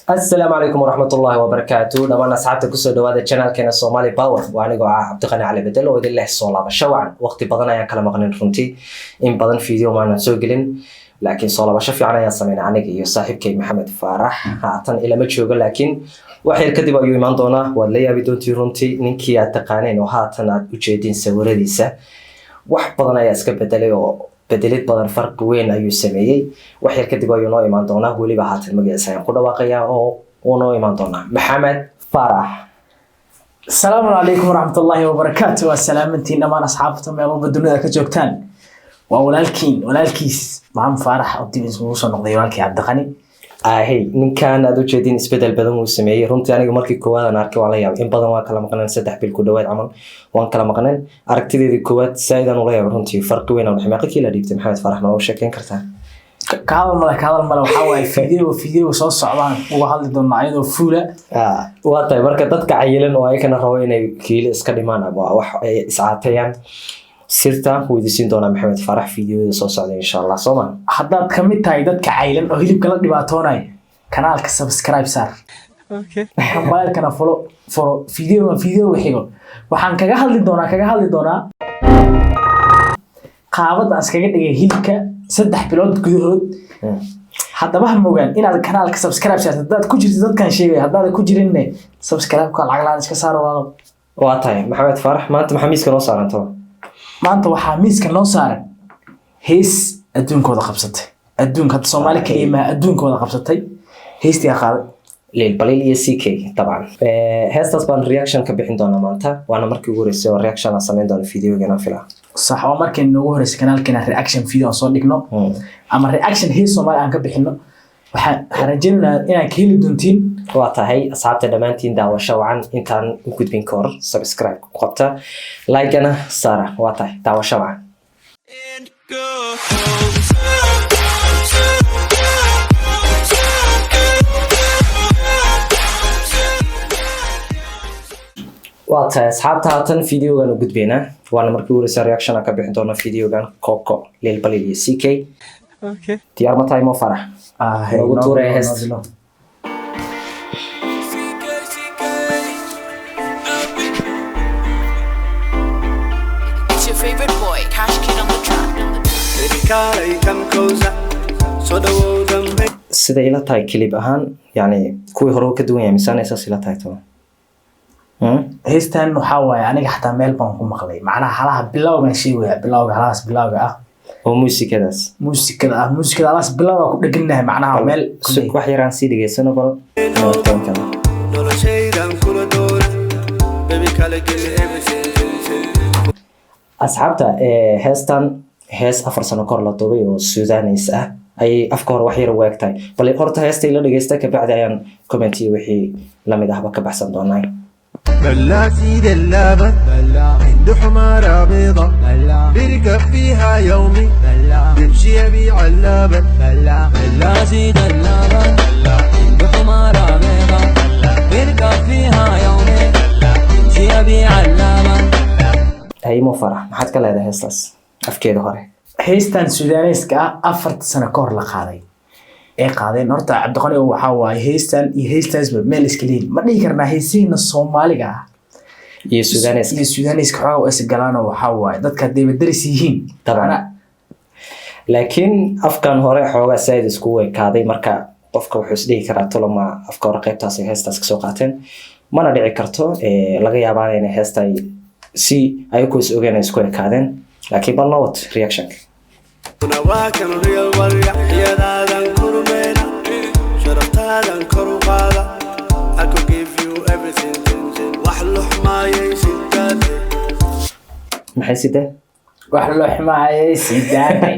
Asalaamu calaykum waraxmatullaahi wabarakaatu. Dhammaan asxaabta, kusoo dhawaada channelkeena Somali Power. Waa anigoo ah Cabdiqani Cali Bedel oo idin leh soo laabasho wacan. Waqti badan ayaan kala maqnin runtii, in badan video maanan soo gelin, laakiin soo laabasho fiican ayaan sameynay aniga iyo saaxiibkay Maxamed Faarax. Haatan ilama joogo, laakiin wax yar kadib ayuu imaan doonaa. Waad la yaabi doontii runtii ninkii aad taqaaneen oo haatan aad ujeediin sawiradiisa. Wax badan ayaa iska bedelay oo bedelid badan, farqi weyn ayuu sameeyey. Wax yar kadib ayuu noo imaan doonaa. Weliba haatan magaciisa ayaan ku dhawaaqayaa oo uu noo imaan doonaa, Maxamed Faarax. Asalaamu calaykum waraxmatullaahi wabarakaatu. Waa salaamantiin dhammaan asxaabta meel walba dunida ka joogtaan. Waa walaalkiin, walaalkiis Maxamed Faarax oo dib isugu soo noqday, walaalkii Cabdiqani. Ahey, ninkan aad ujeedin isbedel badan uu sameeyey runtii. Aniga markii koowaad aan arkay waan la yaabay. In badan waan kala maqneen, 3 bil ku dhawaad camal waan kala maqneen. Aragtideedii koowaad saaid aan ula yaabay runtii, farqi weyn aan dhexay. Meeqa kiila dhiibtay, Maxamed Faarax? Ma u sheekeyn kartaa? Ka hadal male, ka hadal male. Waxaa waaye video soo socdaan uga hadli doonaa ayadoo fuula. Waa tahay. Marka dadka cayilan oo ayakana rabo inay kiilo iska dhimaan ama wax ay iscaateeyaan, sirta wuu idin siin doonaa Maxamed Faarax videoda soo socda, insha Allah, soo ma? Haddaad ka mid tahay dadka caylan oo hilibka la dhibaatoonaya, kanaalka subscribe saar, mobilkana fulo furo. Video xigo waxaan kaga hadli doonaa qaabad aan iskaga dhigay hilibka 3 bilood gudahood. Haddaba ha mogaan inaad kanaalka subscribe saarto haddaad ku jirto dadkan sheegaya. Haddaad ku jirinne, subscribe-ka lacag laan iska saaro, walaalo. Waa tahay. Maxamed Faarax, maanta maxaa miiska noo saaran taba? Maanta waxaa miiska noo saaran hees adduunkooda qabsatay. Adduunka hadda Soomaali kaliya maaha, adduunkooda qabsatay. Heestii qaaday Lil Baliil iyo CK dabcan. Heestaas baan reaction ka bixin doonaa maanta, waana markii ugu horeysay oo reaction aan samayn doono videogan, aan filaa. Sax, waa markii noogu horeysay kanaalkeena reaction video aan soo dhigno ama reaction hees Soomaali aan ka bixino. Waxaan rajaynaynaa inaad ka heli doontiin. Waa tahay. Asxaabta dhammaantiin, daawasho wacan. Intaan u gudbin ka hor, subscribe ku qabta, like-gana saara. Waa tahay, daawasho wacan. And go. Waa tahay asxaabta, haatan videogan u gudbaynaa, waana markii ugu horeysa reaction aan ka bixin doono videogan Coco, Lil Baliil iyo CK. Diyaar ma tahay, Mo Farax? Noogu tuuraya heesta. CK, CK. It's your favorite boy, Cash Kid on the track. Baby, kaalay, come closer. Soo dhawow dambe. Sida ila tahay clip ahaan, yani kuwii hore uu ka duwan yahay, misaana saas ila tahay toban? Heestan waxaa waaye aniga xataa meel baan ku maqlay, macnaha halaha bilowgan sheegaya, bilowga halahaas bilowga ah. Oo muusikadaas. Muusikada ah, muusikada halahaas bilowga ku dheganahay, macnaha meel. Sug, wax yaraan sii dhegeysano bal. Tobankan. Noloshaydan kula doona. Baby, kaalay, give me everything. Asxaabta, heestan hees 4 sano kor la duubay oo Sudanis ah ayay afka hore wax yar u eg tahay. Bal horta heesta ila dhegeysta, kabacdi ayaan comment iyo wixii lamid ahba ka baxsan doonaa. بلا سيد اللبن بلا عنده حمارة بيضة بلا بيركب فيها يومي بلا بيمشي يبيع اللبن بلا بلا سيد اللبن بلا عنده حمارة بيضة بلا بيركب فيها يومي بلا يمشي يبيع اللبن. Haymo Farax, maxaad ka leedahay heestaas afkeeda hore? Heestan Sudaneeska ah 4-ta sano ka hor la qaaday ee qaadeen, horta Cabdiqani waxaa waaye heestan iyo heestaasba meel iska leeyihin. Ma dhihi karnaa heesihiina Soomaaliga ah iyo Sudaneska iyo Sudaneska xoogaa is galaanoo waxaa waaye dadka haddayba daris yihiin. Dabcan. Laakiin afkan hore xoogaa saaid iskugu ekaaday. Marka qofka wuxuu isdhihi karaa, toloma afka hore qaybtaas ay heestaas kasoo qaateen? Mana dhici karto. Laga yaabaan inay heesta ay si ayagoo is ogeen ay isku ekaadeen, laakiin bal noo wad reactionka. Waa kan real warrior. Iyadaadan kurmeena. Sharaftaadan kor u qaada. I could give you everything. Wax luxmaayay sidaade. Maxay sidee? Wax loo xumaayay sidaanay.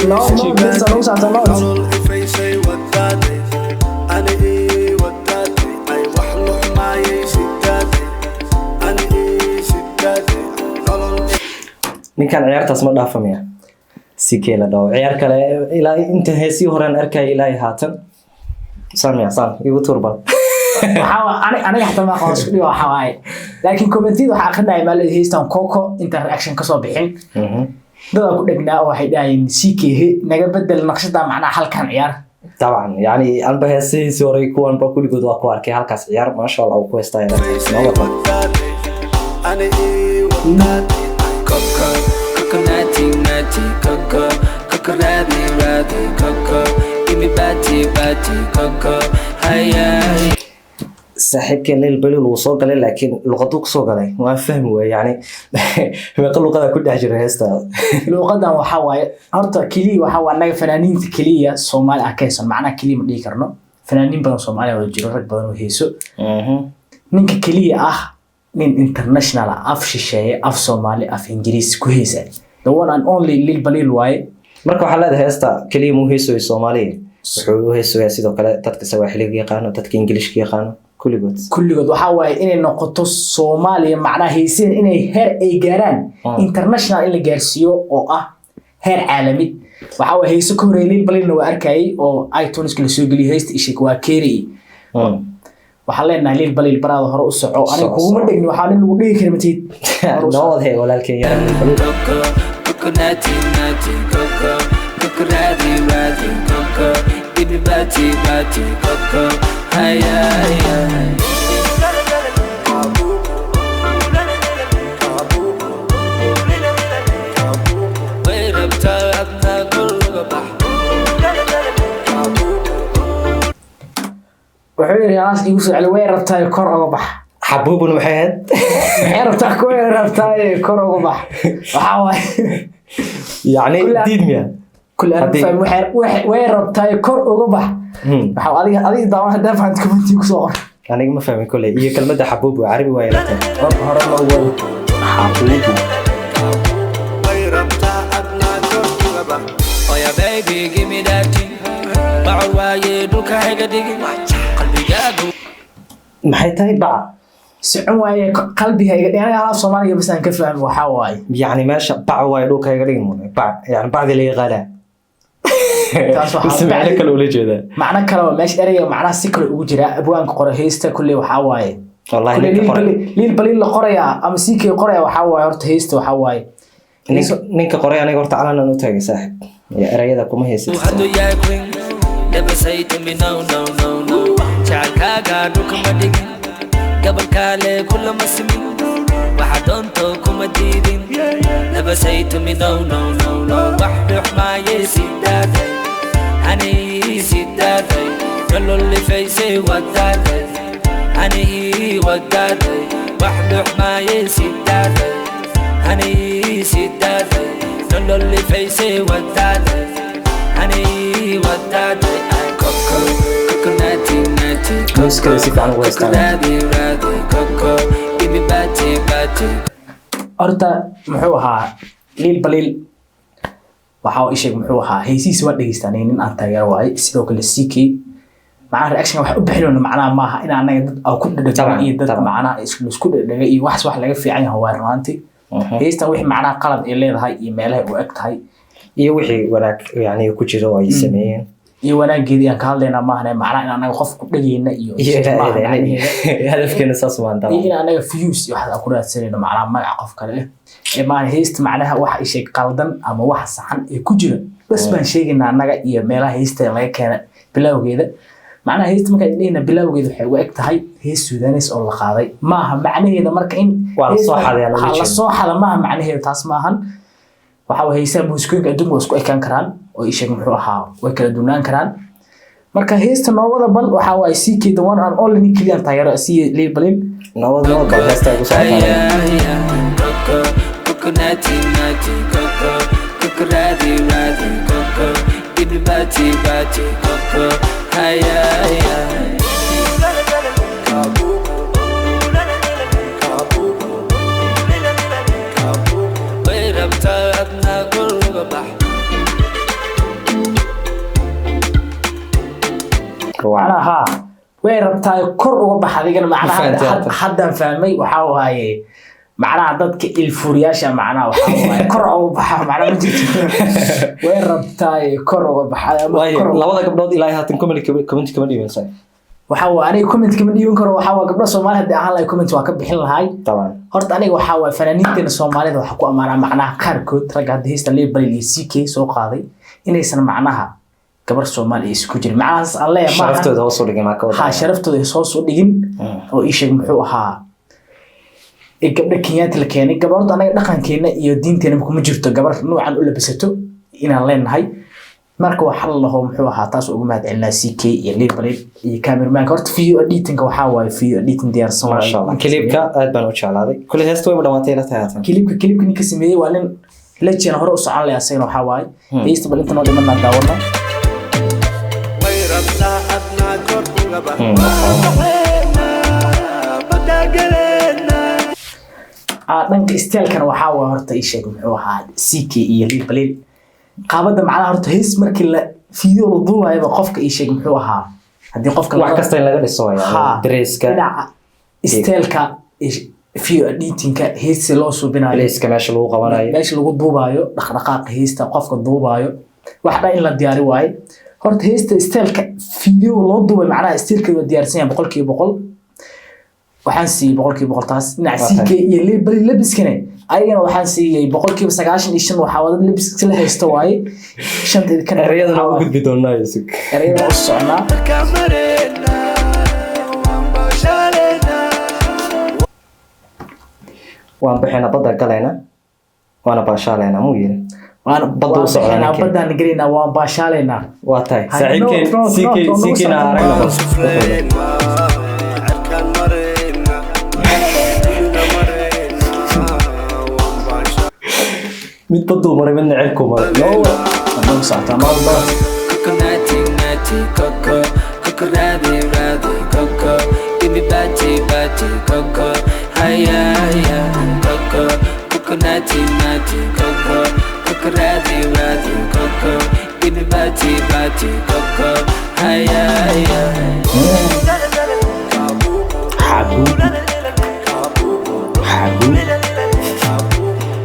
No, no, this one also not. Nolol ifaysay wadaade. Ani ii wadaade. Ay wax luxmaayay sidaade. Ani ii sidaade. Nolol Ninkan ciyaartaas ma dhaafamaya, si kee la dhaho ciyaar kale ilaa inta heesii horeen arkaya ilaa haatan saan miya saan igu turbal. Waxaa aniga xataa ma aqoon isku dhigo waxaa waaye, laakiin commentiyada waxaa akrinaya maa leedahay heystan Coco intaan reaction kasoo bixin. Dadaa ku dhegnaa oo waxay dhahayeen, "CK naga bedel naqshada," macnaha halkan ciyaar. Dabcan, yani anba heesihiisii horay kuwanba kulligood waa ku arkay halkaas ciyaar, maasha Allah, uu ku heystaa. Noo wada. Ani ii wadaatay. Coco, coconutty, nutty, coco, coco, rabi, rabi, coco, give me batty, batty, coco, hiya. Saaxiibkeen Lil Baliil wuu soo galay, laakiin luqaduu kusoo galay waan fahmi waay. Yani meeqa luqada ku dhex jira heesta? Luuqadan waxaa waaye horta keliya, waxaa waa annaga fanaaniinta keliya Soomaali ah ka haysan, macnaha keliya ma dhihi karno, fanaaniin badan Soomaaliya wada jiro, rag badan oo heeso. Ninka keliya ah nin international ah, af shisheeye, af Soomaali, af Ingiriis ku heesa, the one and only Lil Baliil waaye. Marka waxaa leedahay heesta keliya muu heesoyo Soomaaliya, wuxuu u heesoyaa sidoo kale dadka Sawaaxiliga yaqaano, dadka Ingilishka yaqaano, kulligood. Kulligood. Waxaa waaye inay noqoto Soomaaliya, macnaha heyseen inay heer ay gaaraan international in la gaarsiiyo oo ah heer caalami. Waxaa waaye heeso ka horeeyay Lil Baliilna waa arkayay oo iTuneska la soo geliyay, heesta ishek waa keeri. Waxaan leenahay, Lil Baliil, baraada hore u soco. Aniga Soco, kuguma soco. dhegni, waxaa nin lagu dhigi kara matid. Noo wad hee, walaalkeen yara Lil Baliil. Coco, coconutty, nutty, coco, coco, rabi, rabi, coco, give me batty, batty, coco, hiya, hiya. Way rabtaa adna kor uga bax. Wuxuu yidhi alaas igu soo celi, "Way rabtaa kor uga bax." Xabuubun maxay ahayd? Maxay rabtaa? Way rabtaa kor uga bax, waxaa waaye Yacni diid miya? Kule aan fahmi way rabtaa kor uga bax. Waxaa adiga daawan, haddaa fahanti commenti kusoo qor. Aniga ma fahmin koley, iyo kelmadda xabuub waa carabi waa ilata. Hore loo wado. Xabuubu. Way rabtaa adna kor uga bax. Oh yeah, baby, give me that thing. Bacur waaye dhulka hayga dhigin. Qalbigaagu Maxay tahay baca? Socon waaye qalbiga iga aniga alaab Soomaaliga bas aan ka fahmi, waxaa waaye. Yacni meesha bac waaye dhulka iga dhigin mune bac, yani bacdi la yaqaanaa. Taas waxaa Mise macno kale ula jeedaa? Macno kale oo meesha ereyga macnaha si kale ugu jira abwaanka qora heesta kulley waxaa waaye. Wallahi kulley ninka Lil qoray Lil Baliil la qorayaa ama CK qoraya, waxaa waaye horta heesta waxaa waaye. Ninka qoray aniga horta calanan u taagay, saaxib. Ya erayada kuma haysid. Hadduu yahay queen. Never say to me no, no, no, no. Jacaylkaaga dhulka ma dhigin. Gabalkaale kulama simin. Waxa doonto kuma diidin. Never say to me no, no, no, no. Wax dhux maaye sidaaday. Ani sidaaday. Nolol lifaysay wadaaday. Ani wadaaday. Wax dhux maaye sidaaday. Ani sidaaday. Nolol lifaysay wadaaday. Ani wadaaday. Ay coco, coconutty, nutty, Muusikada si fiican ugu haystaan. Raadi, raadi, coco, give me batty, batty. Horta muxuu ahaa Lil Baliil? Waxa uu isheeg muxuu ahaa heesihiisa waa dhegeystaan, nin aan taageero waaye. Sidoo kale CK macnaha reaction wax u bixinayno, macnaha maaha in anaga dad aan ku dhadhagno iyo dad macnaha isku dhadhaga iyo wax laga fiican yahay waa runaantii. Heestan wixii macnaha qalad ay leedahay iyo meelahay u eg tahay iyo wixii wanaag yani ku jiro oo ay sameeyeen iyo wanaageedii aan ka hadlaynaa maahane, macnaha in anaga qof ku dhagayna iyo iyo maaha macnaheeda. Hadafkeena saas maan. Iyo Dabcan. In anaga views iyo waxaas aan ku raadsanayno macnaha magaca qof kale eh ee maana heesta macnaha waxa isheeg qaldan ama waxa saxan ee ku jira bas baan sheegaynaa annaga iyo meelaha heesta laga keena bilowgeeda. Macnaha heesta markaan dhehna bilowgeeda waxay uga eg tahay hees Sudanes oo la qaaday maaha macnaheeda, marka in Waa la soo xaday, aan ula Ha, la jeedo. soo xada maaha macnaheeda, taas maahan. Waxa way heesaha muusikooyinka adduunka waa isku ekaan karaan oo isheeg muxuu ahaa way kala duwanaan karaan. Marka heesta noowada bal waxaa waaye CK, the one and only, nin keliya aan taageero si Lil Baliil. Nabad nabad bal heesta ay ku socotaa. Coco, coconutty, nutty, coco, coco, raadi, raadi, coco, give me batty, batty, coco, hiya, hiya. Way rabtaa adna kor uga bax. Macnaha haa, way rabtaa kor uga bax adigana macnaha. Fahanteen hadda. Haddaan fahmay, waxaa waaye macnaha dadka ilfuriyaasha, macnaha waxaa waaye kor uga baxa macnaha ma jirto, way rabtaa kor uga baxa ama Waayo kor labada gabdhood ilaa haatan comment kama dhiibansan. Waxa waa aniga comment kama dhiiban karo. Waxa waa gabdho Soomaali haddii ahaan lahay, comment waa ka bixin lahay. Taban. Horta aniga waxaa waay fanaaniinteena Soomaalida waxaa ku ammaanaa macnaha qaarkood ragga hadda heesta Lil Baliil iyo CK soo qaaday inaysan macnaha gabar Soomaali aysan ku jirin. Macnahaas aan leeyahay maahan Sharaftooda hoos u dhigay maa ka wada? Ha, sharaftooda ay hoos u dhigin oo ii sheeg muxuu ahaa ee gabdha Kenyaati la keenay. Gabar horta anaga dhaqankeena iyo diinteena kuma jirto gabar noocan u labisato inaan leenahay. Marka waxa la laho muxuu ahaa, taas ugu mahad celinaa CK iyo Lil Baliil iyo cameramanka. Horta video editingka waxaa waaye video editing diyaarsan waaye. Maasha Allah, clipka aad baan u jeclaaday. Kulli heesta wayba dhamaatay la tahay haatan. Clipka ninka sameeyey waa nin legend hore u socon leh. Asagana waxaa waaye heesta bal inta noo dhimanaa daawana. Way rabtaa adnaa kor uga bax. Dhanka stylekana waxaa waa horta ii sheeg muxuu ahaa CK iyo Lil Baliil qaabada macnaha horta hees markii la video la duubayaba qofka ii sheeg muxuu ahaa haddii qofka Wax kasta in laga dhiso Ha, yani dresska, dhinaca styleka, video editingka, heesta loo suubinayo, placeka meesha lagu qabanayo, meesha lagu duubaayo, dhaqdhaqaaqa heesta, qofka duubaayo, wax dhan in la diyaari waaye. Horta heesta styleka video loo duubay macnaha stylkeedu waa diyaarsan yahay 100%. Waxaan siiyey 100% taas. Dhinaca CK iyo Lil Baliil labiskane ayagana waxaan siiyey 95%. Waxaa wada labiska la haysto waaye shanta kan. Ereyadana u gudbi doonaa, Yusuf. Ereyada u soconaa. Ka marena, waan baashaalena. Waan bixina, badda galayna, waana baashaalaynaa muu yiri. Waan Badda u socdaa waan ninkan. Baddaan gelaynaa, waan baashaalaynaa. Waa tahay. Hay, saaxiibkeen no, no, CK no, no, CK na no, aragna bal. Sufreyna, cirkaan mareyna, dunida mareyna, waan baasha. Mid badduu maray, midna cirkuu maray. No way. Waa socotaa maal badan. Coconutty, nutty, coco, coco, rabbit, rabbit, coco. Give me batty, batty, coco. Hiya, hiya, coco, coconutty, nutty, coco, coco, rabbit, rabbit, coco. Give me batty, batty, coco. Hiya, hiya. Xabuub xabuub.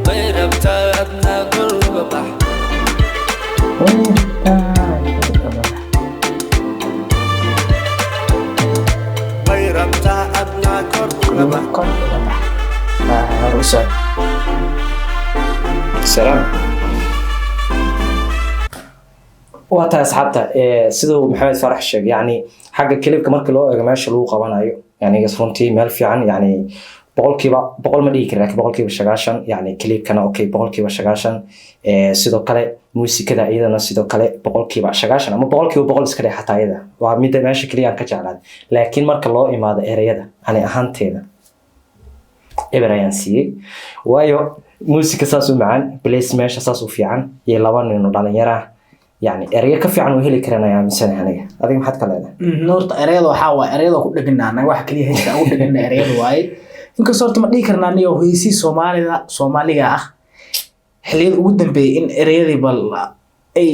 Way rabtaa adna kor uga bax. Way rabtaa adnaa kor uga bax. Hore u soco. Salaam. Waa tahay asxaabta, siduu Maxamed Farax sheegay, yani xagga clipka marka loo eego, meesha lagu qabanayo, yani runtii meel fiican, yani 100% ma dhihi kari, laakiin 90%. Yani clipkana okay, 90%. Sidoo kale muusikada iyadana sidoo kale 90% ama 100% iska dheh xataa, iyada waa midda meesha keliya aan ka jeclaaday. Laakiin marka loo imaado ereyada, ani ahaanteeda eber ayaan siiyey, waayo muusika saas u macaan, place meesha saas u fiican iyo laba nin oo dhalinyaro ah, yani ereyo ka fiican uu heli karaan ayaan aaminsanahay aniga. Adiga maxaad ka leedahay? Horta ereyada waxaa waaye ereyada ku dheganaa anaga. Waxa kaliya heesta ugu dhegana ereyada waaye. Inkastoo horta ma dhihi karnaa aniga heesii Soomaalida Soomaaliga ah xilliyada ugu dambeeyay in ereyadii bal ay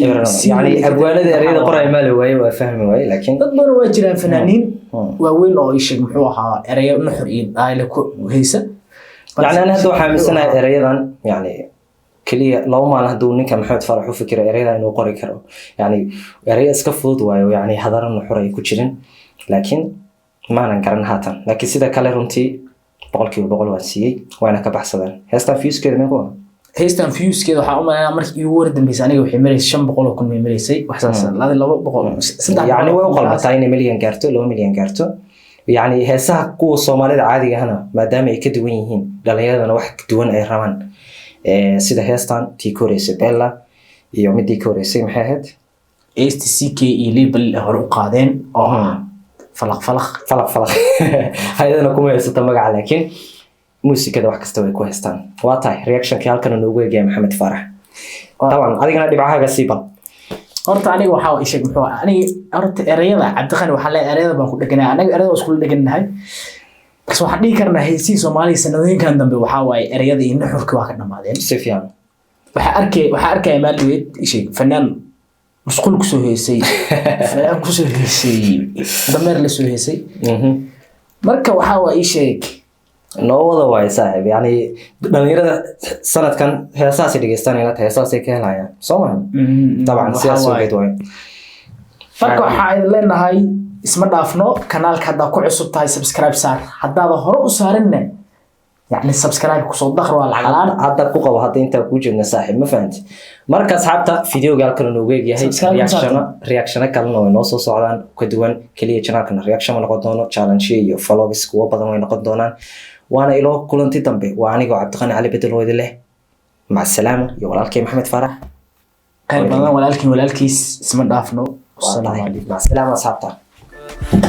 Yani abwaanada ereyada qoraya maa la waaye, waa fahmi waaye, laakiin dad badan waa jiraan, fanaaniin waaweyn oo ii sheeg muxuu ahaa ereyo nuxur iyo dhayle ku heesa. Yani ani hadda waxaa aaminsanahay ereyadan yani keliya 2 maalin hadduu ninka Maxamed Farax u fikiro ereyadan inuu qori karo. Yani ereyo iska fudud waayo, yani hadallo nuxur ay ku jirin, laakiin maanan garan haatan. Laakiin sida kale runtii 100% waan siiyey, waana ka baxsadeen. Heestan viewskeeda meequu ah? Heystan viewskeeda waxaa u malaynaa markii iigu war dambeysay aniga waxay maraysay 500,000 bay maraysay, wax saas laba 200 300. Yani way u qalbataa inay milyan gaarto, 2 milyan gaarto. Yani heesaha kuwa Soomaalida caadiga ahna maadaama ay ka duwan yihiin, dhalinyaradana wax duwan ay rabaan, sida heestan tii ka horeysay Bella iyo midii ka horeysay maxay ahayd? Heesta CK iyo Label hore u qaadeen oo ah Falaq Falaq. Falaq Falaq ayadana kuma haysato magaca, laakiin muusikada wax kasta way ku haystaan. Waa tahay, reactionkii halkan noogu eegaya Maxamed Faarax. Taban adigana dhibcahaaga sii bal. Horta aniga waxaa ii sheeg muxuu ahaa, aniga horta ereyada Cabdiqani waxaa leeyahay ereyada baan ku dheganahay. Anaga ereyada waa iskula dheganahay, bas waxaan dhihi karnaa heesihii Soomaaliya sanadooyinkan dambe waxaa waaye ereyada iyo nuxurkii waa ka dhamaadeen. Si fiican. Waxaa arkaya maalin ii sheeg fanaan musqul kusoo heesay, fanaan kusoo heesay dameer la soo heesay. Marka waxaa waa ii sheeg Noo wada waayo saaxiib. Yani dhalinyarada sanadkan heesahaasay dhegeystaan, ila tahay heesahaasay ka helayaan, soo maha? Dabcan sidaas ogeed waayo. Marka waxaa idin leenahay, isma dhaafno. Kanaalka haddaa ku cusub tahay, subscribe saar. Haddaada hore u saarinne, yacni subscribe kusoo daqr, waa lacag la'aan. Hadda ku qabo, hadda intaa kuu jeedna, saaxiib, ma fahanti? Marka asxaabta, videoga halkan noogu egyahay. Subscribe ma Reactiono kalena way noo soo socdaan, ka duwan keliya channelkana. Reaction ma noqon doono, challenge iyo vlogs kuwo badan way noqon doonaan. Waana iloo kulanti dambe. Waa anigoo Cabdiqani Cali Bedel oo idin leh mac salaama, iyo walaalkay Maxamed Faarax. Khayr badan, walaalkiin walaalkiis. Isma dhaafno. Waa Wasalaamu tahay. calaykum. Mac salaama, asxaabta.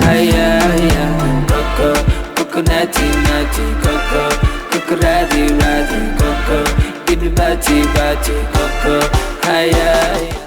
Aya, aya, coco, coco, nati, nati, coco, coco, radi, radi, coco, baby, bati, bati, coco, aya, aya.